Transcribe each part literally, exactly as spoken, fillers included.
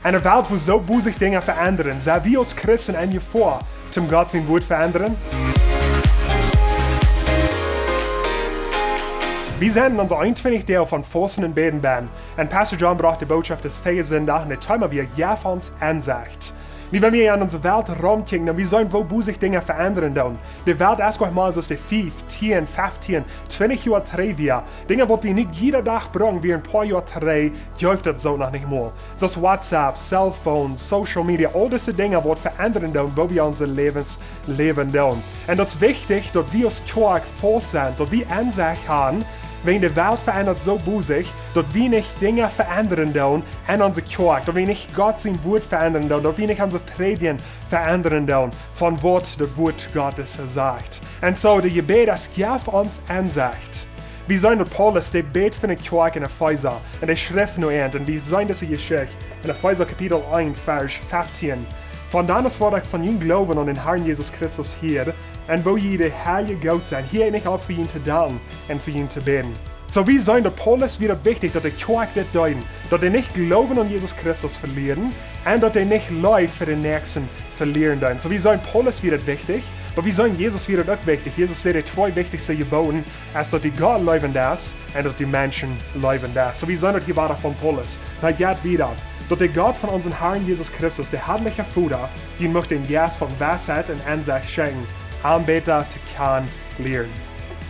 En eene Welt, wua soo bosich Dinja veendren, sent wie aus Christen en Jefoa, toom Gott sien Wuat veendren? Wie sent en onse eenuntwintich Doag von Fausten un Bäden bennen. En Pastor John brocht de Bootschoft dän vejäajen Sindach un daut Thema wia: Jeff ons Ensecht. Wie, wan wie en onse Welt romkjikjen, dan wie seenen, woo bosich Dinja veendren doonen. De Welt es goanich mea soo aus dee fief, tieen, feftieen, twintich Joa trigj wia. Dinja, waut wie nu jieda Dach brucken, wia een poa Joa trigj, jeef daut soo noch nich mol. Soo aus WhatsApp, Cellphone, Social Media, aul dise Dinja, waut veendren doonen, woo wie onse Läwes läwen doonen. En daut es wichtich, daut wie aus Kjoakj faust sent, daut wie Ensecht haben, wan de Welt veendert soo bosich, daut wie nich Dinja veendren doonen en onse Kjoakj, daut wie nich Gott sien Wuat veendren doonen, daut wie nich onse Prädjen veendren doonen von waut daut Wuat Gottes sajcht. En soo, de Jebäd es: Jeff ons Ensecht. Wie seenen, daut Paulus, dee bäd fa de Kjoakj en Efeesa, un hee schrift no an, un wie seenen dise Jeschicht en Efeesa Kapitel eent, Varsch feftieen: Von dan aus waut ekj von jun Gloowen aun dän Harn Jesus Christus hieed, un woo jie de Heilje goot sent, hia ekj nich opp, fa jun to danken un fa jun to bäden. Soo, wie seenen, daut Paulus wia daut wichtich, daut de Kjoakj dit deed, daut dee nich Gloowen aun Jesus Christus velieren, un daut dee nich Leew fa dän Näakjsten velieren deed. Soo, wie seenen, Paulus wia daut wichtich, oba wie seenen, Jesus wia daut uk wichtich. Jesus säd, de twee wichtichste Jeboten es, daut du Gott leewen deist un daut du Menschen leewen deist. Soo, wie seenen daut hia wada von Paulus. Hee jeit wieda: Daut de Gott von onsen Harn Jesus Christus, de himmlische Voda, junt mucht dän Jeist von Weisheit un Ensecht schenkjen, am bäta to kjanen lieren.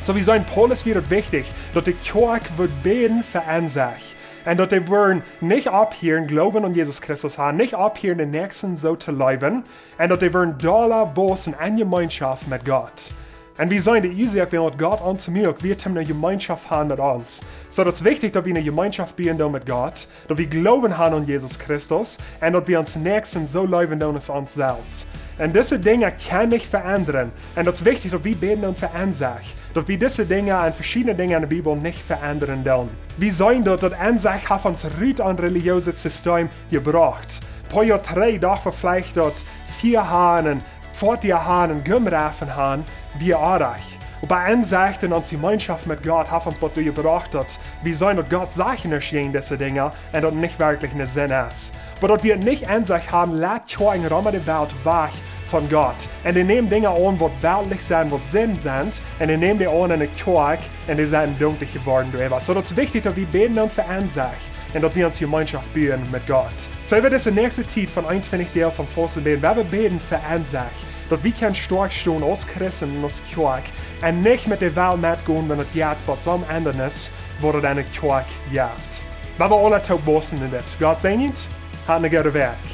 Soo, wie seenen, Paulus wia daut wichtich, daut de Kjoakj wudd bäden fa Ensecht. Un daut dee wudden nich opphieren, Gloowen aun Jesus Christus haben, nich opphieren, dän Näakjsten soo to leewen, un daut dee wudden dolla wausen en Jemeenschoft met Gott. Un wie seenen, de Uasoak, wuarom Gott ons muak, wia toom ne Jemeenschoft haben met ons. Soo, daut es wichtich, daut wie ne Jemeenschoft buen doonen met Gott, daut wie Gloowen haben aun Jesus Christus, un daut wie onsen Näakjsten soo leewen doonen aus ons selfst. Un dise Dinja kjennen nich veendren. Un daut es wichtich, daut wie bäden doonen fa Ensecht, daut wie dise Dinja un veschiedne Dinja en de Bibel nich veendren doonen. Wie seenen, daut, daut Ensecht haft ons rut aun relijeeset System jebrocht. Poa Joa trigj docht wie veleicht, daut Fia haben un Foatieja haben un Gumreifen haben wia oajch. Oba Ensecht en onse Jemeenschoft met Gott haft ons bat doa jebrocht, daut wie seenen, daut Gott sajcht nuscht jäajen dise Dinja un daut nich werkjlich een Sind es. Oba daut wie nich Ensecht haben, lett Kjoakjen rom de Welt wajch von Gott. Un dee nämen Dinja aun, waut weltlich sent, waut Sind sent, un dee nämen dee aun en de Kjoakj, un dee sent dunkjlich jeworden doaräwa. Soo, daut es wichtich, daut wie bäden doonen fa Ensecht un daut wie onse Jemeenschoft buen met Gott. Soo, wie woaren dise näakjste Tiet von eenuntwintich Doag von Fausten un Bäden, wie woaren bäden fa Ensecht, daut wie kjennen stoakj stonen aus Christen un aus Kjoakj un nich met de Welt metgonen, wan daut jeit bat soon Endanis, waut daut en de Kjoakj jeft. Wie woaren aula toop wausen en dit. Gott säajen junt, hat ne goode Wäakj.